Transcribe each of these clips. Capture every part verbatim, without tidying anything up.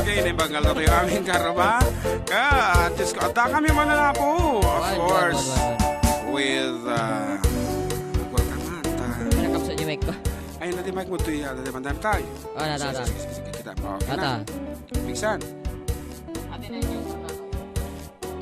Okay, naimbanggal na tayo aming karaba. Ka, Diyos ko, adda kami man na po. Of Wan, wan, course. wan, wan, wan. With, uh, welcome, Martha. Nakapsat yung mic ko. Ay, nati mic mo to, iya, nati mandam tayo. Oh, nata, Sige, nata. sige, sige, sige, kita. Okay Nata. na. Bigsan. Ate na yung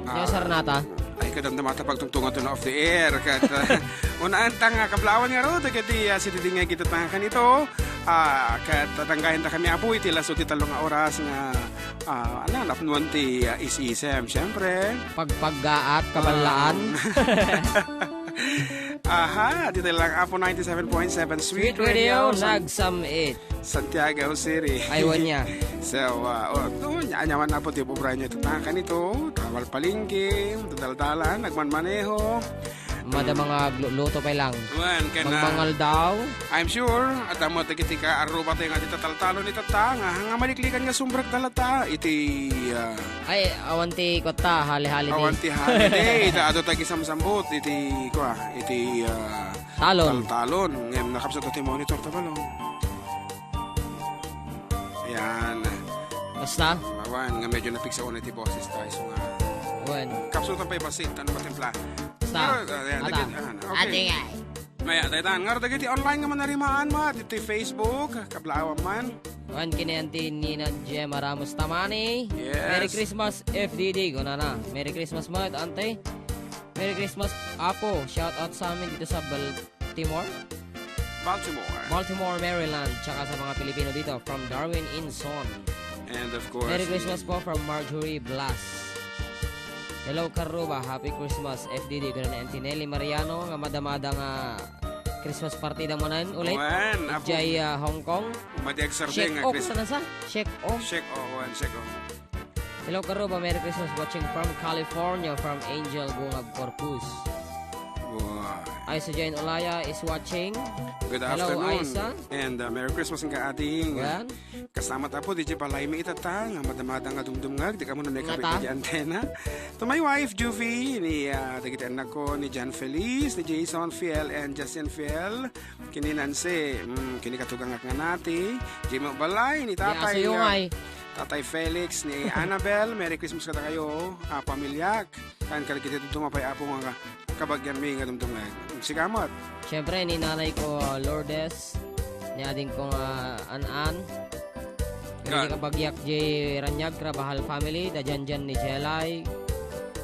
Ah, Sir Nata. Ay, kadamdamata pagtungtungan to na off the air. Kat, ah, unaan ta nga kablawan nga ro, dagiti, ah, sididingay kita tangakan ito. Ah, kat tatanggayan ta kami, apo, iti laso ti tallo nga oras nga, ah, ano, napnuan ti, ah, is-isem, siyempre. Pagpaggaat, kabalaan. Ah. Aha, dito lang, Apo ninety-seven point seven Sweet Sweet Radio, Radio, San- nagsam-it. Santiago City. Ay, wan niya. So, uh, oh, no, nya-, anyaman na po, ti bubray niya ito. Tangakan ito, tawal palengke, dadaldalan, nagmanmaneho. Mada Mm. mga glu-, luto pa lang. Wan, kaya na. Magmangal daw. I'm sure, at amo, dagiti ka, aruba tayo nga, ti tataltalon ni Tata, nga, nga maliklikan nga sumbrak dalata, iti, uh, Ay, awan ti kutta, hali-hali di. Awan ti hali di. Ita, ato tagisamsambot, iti, kwa, iti, uh, Talon. Taltalon. Ngem nakapsat ti monitor ta balon. Ayan. Basta? Awan, nga medyo napigsa ko na ti boses tayo. So nga. Wen. Kapsat ang paibasit. Ano ba timpla? Basta. Pero, ayan, Ata. Dagit, ayan. Okay. Ate nga. Maya, daytan. Nga, dagiti online nga manarimaan mo, dito Facebook, kablaawan man. Wen, kini Auntie Nina Gemma Ramos Tamani. Yes. Merry Christmas, F D D. Kunana. Merry Christmas, Mat, Auntie. Merry Christmas, Apo. Shout out sa amin dito sa Baltimore. Baltimore. Baltimore, Maryland. Tsaka sa mga Pilipino dito, from Darwin, Inson. And of course, Merry Christmas po from Marjorie Blas. Hello, Karuba. Happy Christmas, F D D. Guna ni Auntie Nelly Mariano, nga madamada nga Christmas party da mo nan ulit. Wen, Apo. Jay, ah, Hong Kong. Madi agsardeng Shake nga off, Chris. Sana sa? Shake off. Shake off, wen, shake off. Hello, Karuba. Merry Christmas. Watching from California, from Angel Gungab Corpus. Wow. Aisa Jane Olaya is watching. Good Hello, afternoon. Aisa. And, uh, Merry Christmas nga ading. Wen? Kasama ta po, D J Palay, may itata, nga madamada nga dumdumngag, di ka mo na may Nga kapit ta? Di antena. To my wife, Juvie, ni, uh, dagiti anak ko, ni John Feliz, ni Jason Fiel, and Justin Fiel. Kini Nancy, mm, kini katugangak nga nati, Jimmy Balay, ni Di tatay, aso yung ah, ay. Tatay Felix, ni Annabel, Merry Christmas kada kayo, ah, pamilyak. Kan kadagiti dumapay apo nga kabagyan mi nga dumdum nga. Sigamat. Siyempre, ni nanay ko, Lourdes, ni ading ko nga An-an. Kan. Ni kabagyak J Ranyag, Trabahal family, da Janjan ni Jelay,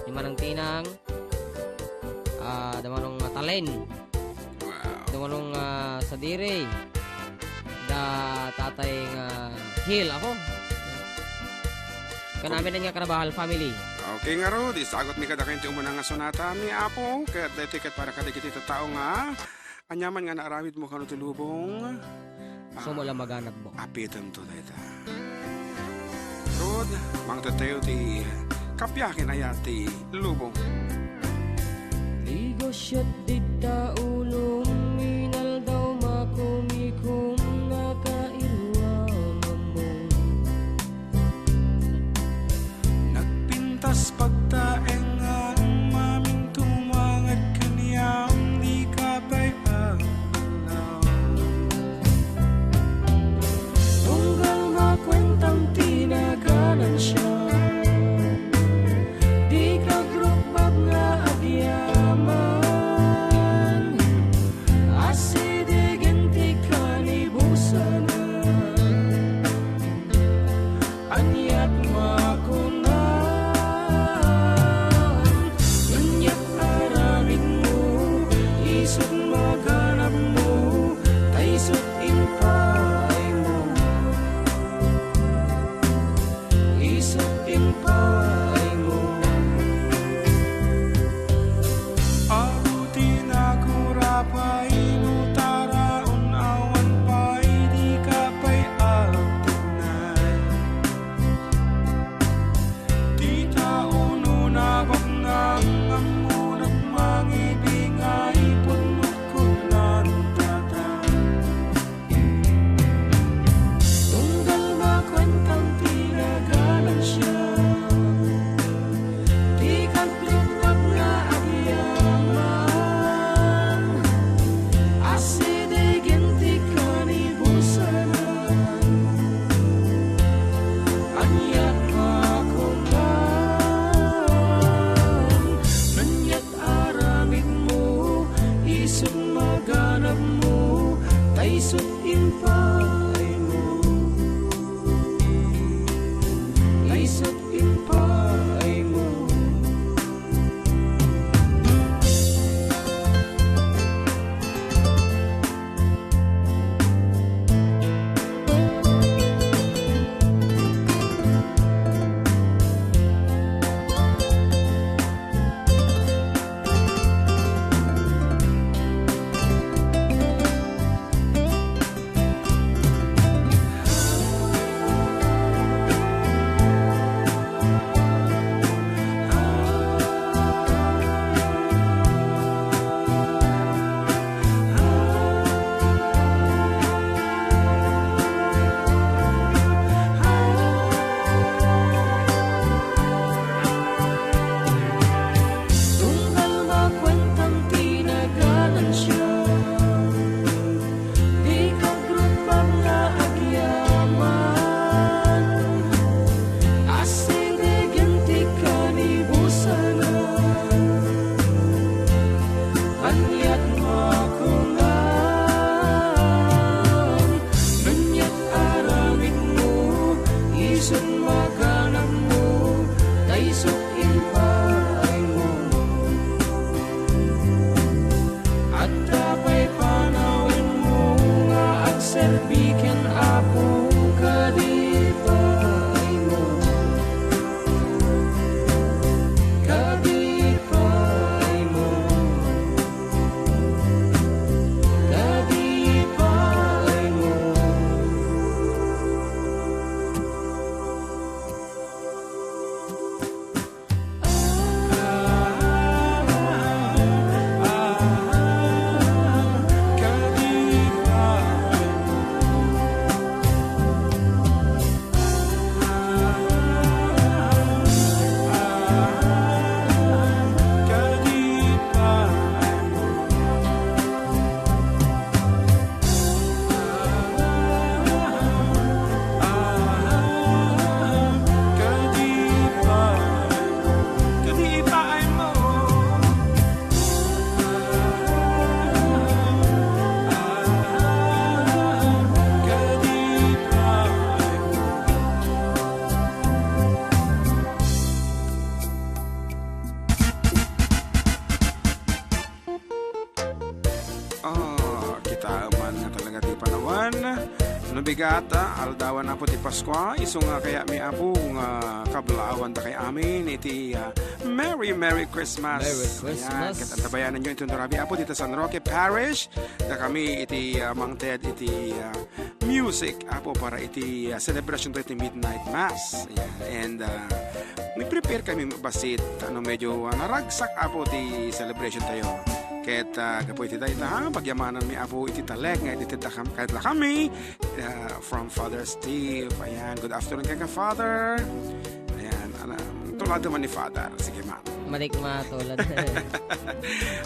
ni Manang Tinang, ah, da Manong Talen. Wow. Dumanong, ah, sa diri. Da tatay nga Hill ako. Kanamin nga Carabajal family. Okay nga ro, di sagot mi kadakayo ti umuna nga sonata, mi apo, ket daytoy ket para kadagiti tattao nga anyaman nga naaramid mo kano ti lubong. Ah, Sumula maganag mo. Apitan to dayta. Rod, mangtatayo ti kapiakin ayat ti lubong. Ligosiat dita ulom, inaldaw makumikom, nakairuam ammom. Nagpintas pagtaengan, mamintumangad kaniam, di ka pay agdalaw. Tunggal makuentam ti naganansiam, di ka agrukbab nga agyaman. Bigat, ah, aldawan, Apo, ti Paskua, isu nga kayatmi, Apo, nga kablaawanta kay amin iti, ah, Merry, Merry Christmas. Merry Christmas. Ayan, ket antabayanan yo inton rabii, Apo, dita San Roque Parish. Dakami iti, ah, mangted iti, ah, music, Apo, para iti, ah, celebration to iti midnight mass. Ayan, and, ah, nag-prepare kami bassit, ano, medyo, ah, naragsak, Apo, ti celebration tayo. Ket, ah, gapu iti dayta, ha, pagyamananmi, Apo, iti talek nga iti tedda kam-, kadakami, ah, from Father Steve. Ayan, good afternoon kay ka, Father. Ayan, ana, tulado man ni Father. Sige, ma. Malik matulad.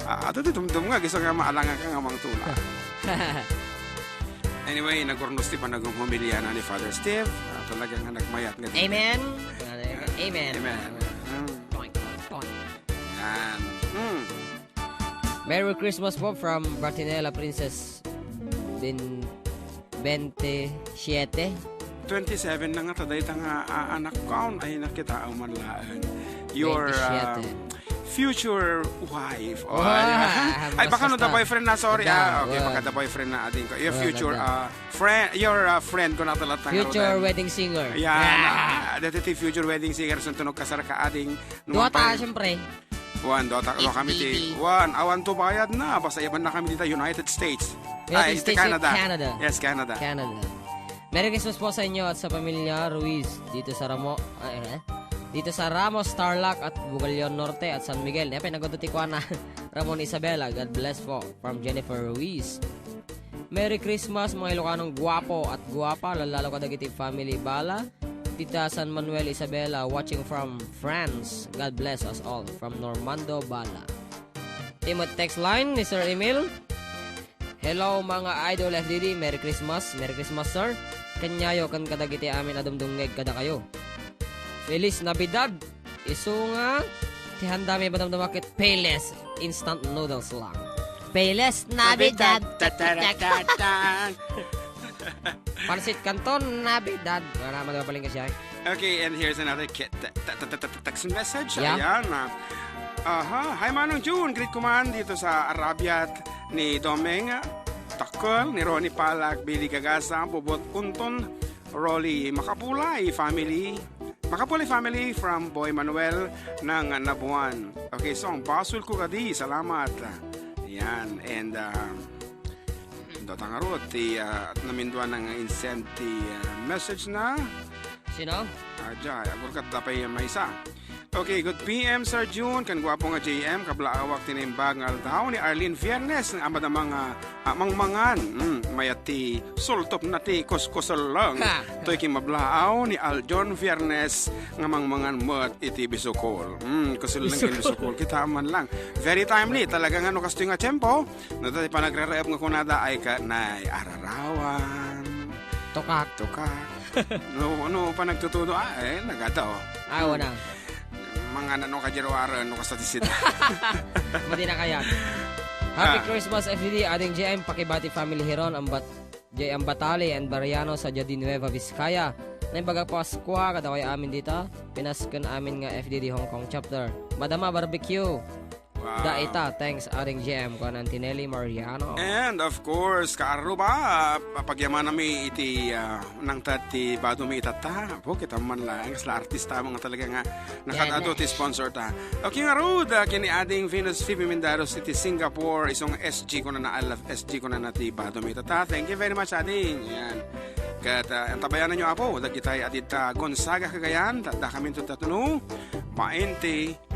Ah, ato ti tumtum nga, gusto nga maalangan ka nga mangtula. Anyway, nagurnos ti panaghumilia na ni Father Steve. Ah, talaga nga nagmayat nga. Amen. Amen. Amen. Mm. Point, point. Yan. Mm. Merry Christmas po from Bratinela Princess Bin-, twenty-seven. Twenty-seven na nga ta dayta nga, ah, anak ko, ay nakita man laeng. Your, ah, twenty-seven. Future wife. Oh, ay, baka no the boyfriend na, sorry, ah, okay, baka the boyfriend na, ading ko. Your future, ah, friend, your, ah, friend ko na talatang. Future wedding singer. Yan, ah, dati ti future wedding singer, sun tunog kasar ka, ading. Dua ta, siyempre. Wan, dua ta, kami ti, wan, awan to bayad na, basta iban na kami dita, United States. Ay, United States, Canada. Canada. Yes, Canada. Canada. Merry Christmas po sa inyo at sa pamilya Ruiz dito sa Ramo-, ay, eh? Dito sa Ramos, Tarlac at Bugallon Norte at San Miguel. Nepe, nagudo ti kuana. Ramon Isabela, God bless po. From Jennifer Ruiz. Merry Christmas, mga Ilocanong guwapo at guwapa, lalo kadagiti family Bala. Tita San Manuel Isabela, watching from France. God bless us all. From Normando Bala. Ti met text line ni Sir Emil. Hello, mga idol F D D. Merry Christmas. Merry Christmas, sir. Kaniayo ken kadagiti amin a dumdumngeg kadakayo. Feliz Navidad. Isu nga ti handami madamdama ket Payless instant noodles lang. Payless Navidad. Navidad. Ta, ta, ta, ta, ta. Pansit Canton, Navidad. Wala, madama pa rin kasi ay. Okay, and here's another ki-, te-, te-, te-, te-, te-, text message. Yeah. Ayan, ah. Aha. Hi, Manong June. Greet ko man dito sa Arabiat ni Domeng Takol, ni Ronnie Palak, Billy Gagasa, Bobot Unton, Rolly Makapulay family. Makapulay family from Boy Manuel ng Nabuan. Okay, so ang basol ko kadi, salamat. Yan, and, ah, Dota ngarud ti, ah, naminduan nga insend ti, ah, message na. Sino? Ajay, agurkat da pay maysa. Okay, good P M, Sir June, ken guapo nga J M, kablaawak ti naimbag nga aldaw ni Arlene Viernes, nga amadama nga, ah, mangmangan. Mm, mayat ti sultop na ti kuskusel lang. Ha! Toy kin mablaaw ni Aljon Viernes nga mangmangan met iti bisukol. Mm, kusel lang ken bisukol. Kita man lang. Very timely. Talaga nga no kastoy nga tiempo, no, ti panagraraep nga kunada ay ka, nay, ararawan. Tukak. Tukak. No, no, panagtutudo, ah, eh, nagada, oh. Ah, wala. Mga nano ka, Jeroaren, no, kasta ti sida. Madi na kayat. Happy Christmas, F D D, ading J M, pakibati family Heron, ambat, J M Batali and Bariano sa Jardin Nueva, Vizcaya. Naimbag a Paskua, kadakay amin dita, pinasken amin nga F D D Hong Kong chapter. Madama Barbecue. Wow. Daita, thanks, Aring J M, kuan ni Nelly Mariano. And of course, kaaruba, papagyamanami iti, ah, nangted ti badomi itatta. Apo, kita man lang, kasla artista mo nga talaga nga nakadado ti sponsor ta. Okay, ngarud, ah, ken ni Ading Venus Phoebe Mendaros iti Singapore, isong S G ko na na, I love S G ko na na ti badomi itatta. Thank you very much, Ading. Yan. Ket, ah, antabayanan nyo, Apo, dagitay adita Gonzaga, Cagayan, ta-, da kami tutatuno, baente,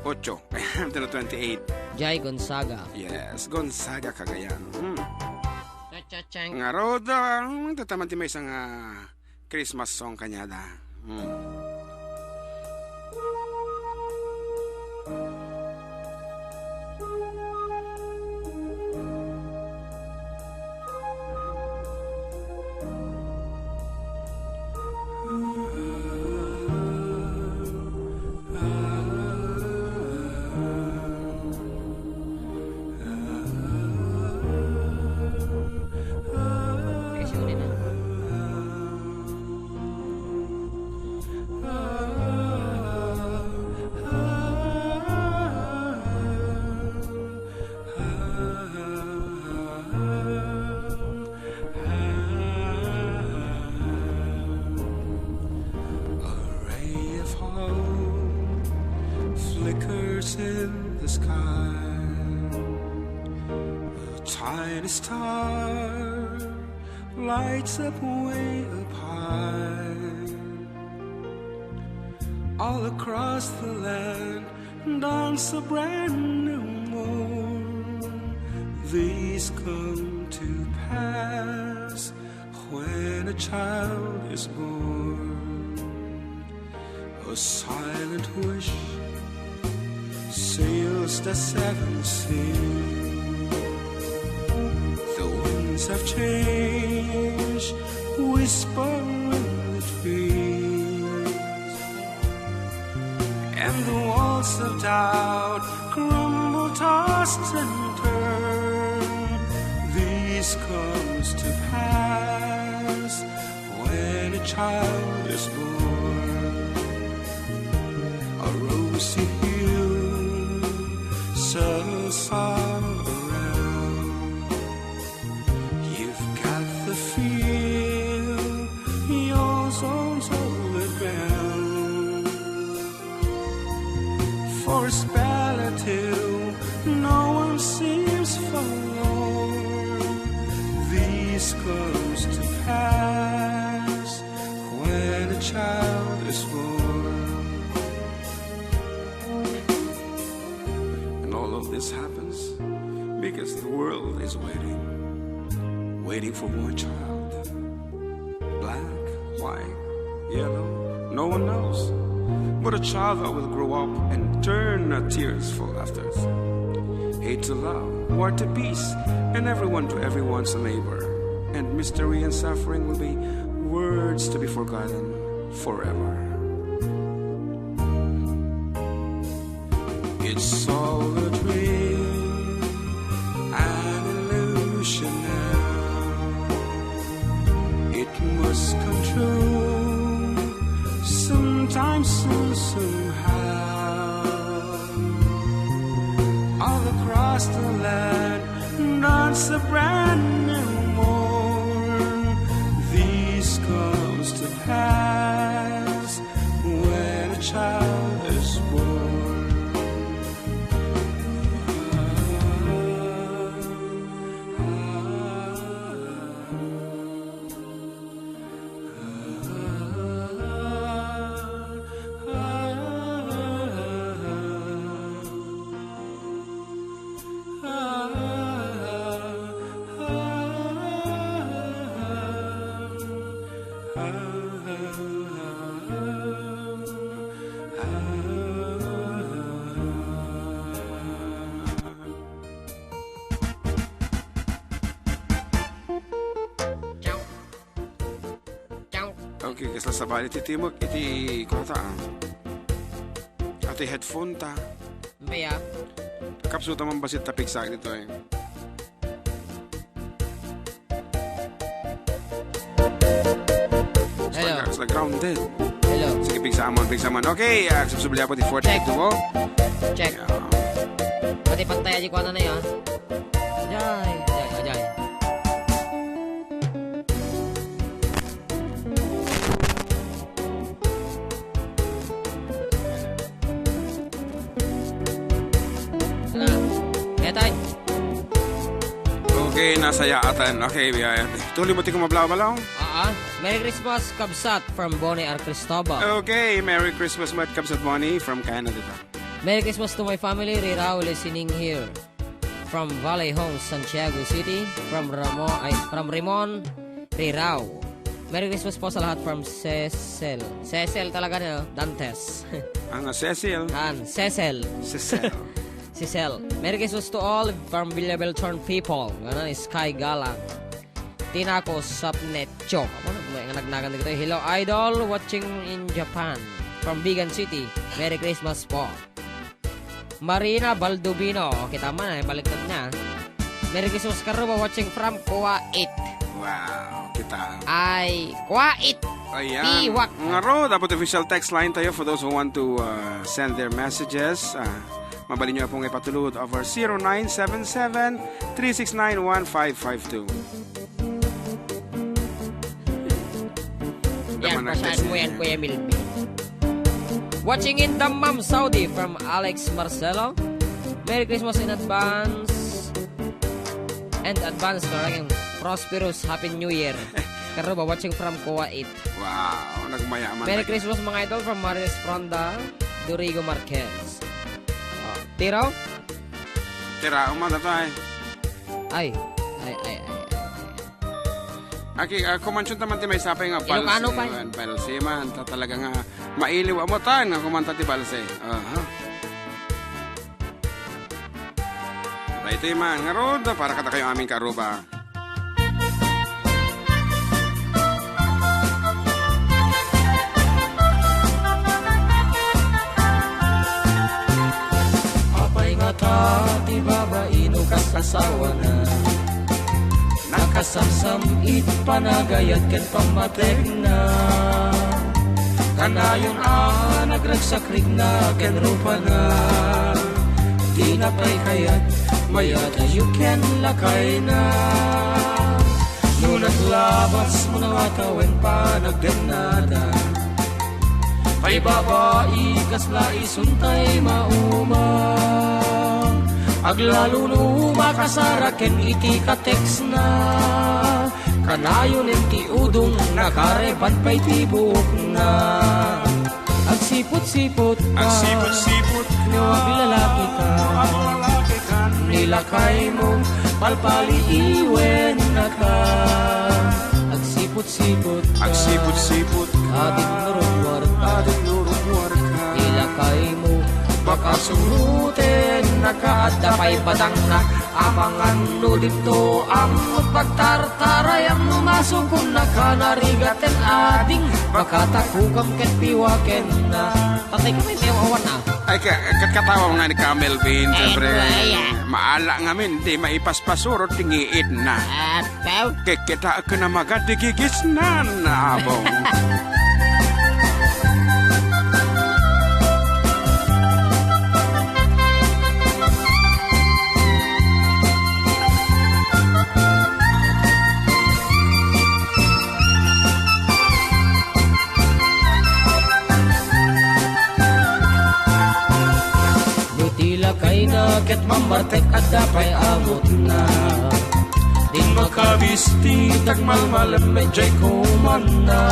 Ocho. Twenty-eight. Jai Gonzaga. Yes, Gonzaga, Cagayan. Hmm. Cha-cha-chang. Ngarud, ah, tataman ti maysa nga Christmas song kaniada. Hmm. in the sky. A tiny star lights up way up high. All across the land dawns a brand new morn. These come to pass when a child is born. A silent wish sails the seventh sea. The winds have changed, whisper in the trees. And the walls of doubt crumble, tossed and turned. This comes to pass when a child is born. A rosy hue settles all around. You've got the feel, your soul's on the ground. For a spell or two, no one seems forlorn. This comes to pass when a child is born. And all of this happens because the world is waiting, waiting for one child. Black, white, yellow, no one knows. But a child that will grow up and turn a tears for laughter. Hate to love, war to peace, and everyone to everyone's a neighbor. And mystery and suffering will be words to be forgotten forever. It's all a dream, an illusion now. It must come true sometime soon, somehow. All across the land dawns a brand new morn. This comes to pass when a child is born. Okay, kasla sabali ti timek iti kuanta, ah. Iti headphone ta. Maya. Kapsuta man basit ta pigsak ditoy. Hello. Kasla, kasla grounded. Hello. Sige, pigsaman, pigsaman. Okay, ah, subsubli ako di forty-two. Check. Yeah. Pati pantay, di ko ano na yun. Ajay, ajay, ajay. Ala, etay. Okay, nasayaatan. Okay, biyaya. Tuloy mo ti kumablaw-balaw. Aa. Merry Christmas, kabsat, from Bonnie R. Cristobal. Okay, Merry Christmas, met, kabsat Bonnie, from Canada. Merry Christmas to my family, Rirao, listening here. From Valley Homes, Santiago City. From Ramo-, ay, from Rimon, Rirao. Merry Christmas po sa lahat from Cecil. Cecil talaga, no? Dantes. Ang Cecil. An, Cecil. Cecil. Cecil. Merry Christmas to all from Villabelchon people. Ganun, Sky Galang. Tinako Sapnetcho. Ano, may nga nagnagan dito. Hello, idol. Watching in Japan. From Bigan City. Merry Christmas po. Marina Baldubino. Kita man, ay baliktad na. Merry Christmas, Karuba, watching from Kuwait. Wow, kita. Ay, Kuwait. Ayan. Piwak. Ngaro, dapat official text line tayo for those who want to, uh, send their messages. Ah, mabalin nyo pong ipatulod over zero nine seven seven, three six nine, one five five two. Yan, Daman ang pasaan text mo yan, line. Kuya Milby. Watching in Dammam, Saudi from Alex Marcelo. Merry Christmas in advance. And advance, correct, and prosperous Happy New Year. Karuba, watching from Kuwait. Wow, nagmayaman Merry lagi. Christmas, mga idol, from Marius Fronda, Dorigo Marquez. Oh, Tiro? Tira, umada tayo. Ay. Ay, ay, ay, ay, ay. Aki, ah, kumansion taman ti maisapay nga Ilocano balse, pay. Balse man, ta talaga nga mailiw a mutan nga kumanta ti balse. Aha. Daytoy man, ngarud, para kadakayo amin, karuba. Apay ngata ti babai no kas asawana? Nakasamsam iti panagayat ken pammategna. Kanayon a nagragsakrigna ken rupana. Dina pay kayat mayat a you can lakayna. No naglabas mo na ngata wen panagdennada. Pay babai kasla isuntay maumang. Aglalo no makasara ken iti ka-textna. Kanayon ti udong nakareban pay ti buokna. Agsiput-siput ka. Agsiput-siput ka. No aglalaki ka. No aglalaki ka. Ni lakaymo, palpaliiwennaka. Agsiput-siput ka. Agsiput-siput ka. Adik no rummuar ka. Adik no rummuar ka. Ni lakaymo, baka surutennaka. Adda pay batangna. Amangan no dito, ammot pagtartarayam no masukonnaka narigat ken ading, baka takukam ket piwakenna. Patay ka may mewa awan, ah. Ay, ka-, kat-, katawa nga ni Ka Melvin, Ay, siyempre, kuya. Maala ngamin, di maipaspasurot ti ngiitna. Apaw. Kikita ka na magadigigisnan, abong. No ti lakayna ket mammartek adda pay amutna. Din makabisti, tagmalmalem met jay kumanna.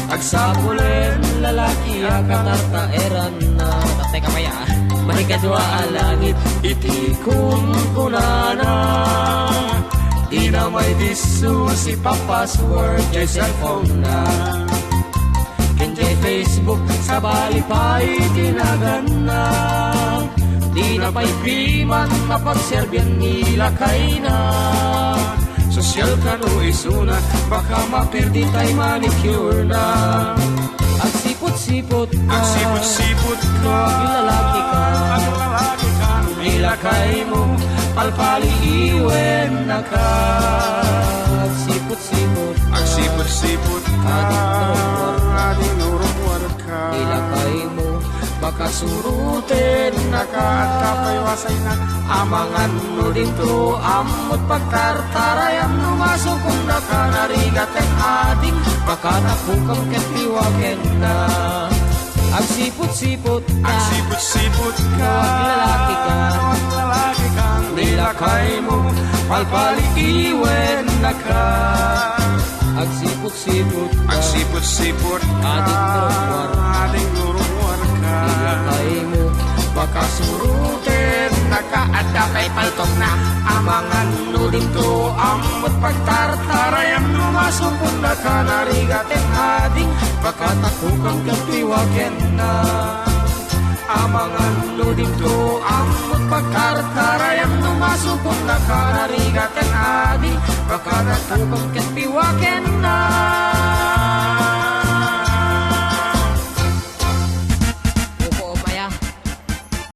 Agsapulen lalaki a katartaeranna. Tatay ka pay, ah. Maikadua a langit iti kunkunana. Dina may disso si pa-password jay cellphone-na. Ken jay Facebook, sabali pay ti naganna. Dina pay piman mapagserbian ni lakayna. Sosial kano isuna, baka mapirdi tay manicure-na. Agsiput-siput ka. Agsiput-siput ka. Aglalaki ka. Aglalaki ka. Ni lakaymo, palpaliiwennaka. Agsiput-siput ka. Agsiput-siput ka. Adik no rummuar ka. Adik no rummuar ka. Ni lakaymo, baka surutennaka. Adda pay wasayna. Amangan no dinto, ammot pagtartarayam no masukonnaka narigat ken ading, baka takukam ket piwakenna. Agsiput-siput ka. Agsiput-siput ka. Aglalaki ka. Aglalaki ka. Ni lakaymo, palpaliiwennaka. Agsiput-siput ka. Agsiput-siput ka. Adik no rummuar ka. Adik no rummuar ka. Ni lakaymo, baka surutennaka. Adda pay paltokna. Amangan no dinto, ammot pagtartarayam no masukonnaka narigat ken ading, baka takukam ket piwakenna. Amangan no dinto, ammot pagtartarayam no masukonnaka narigat ken ading, baka takukam ket piwakenna.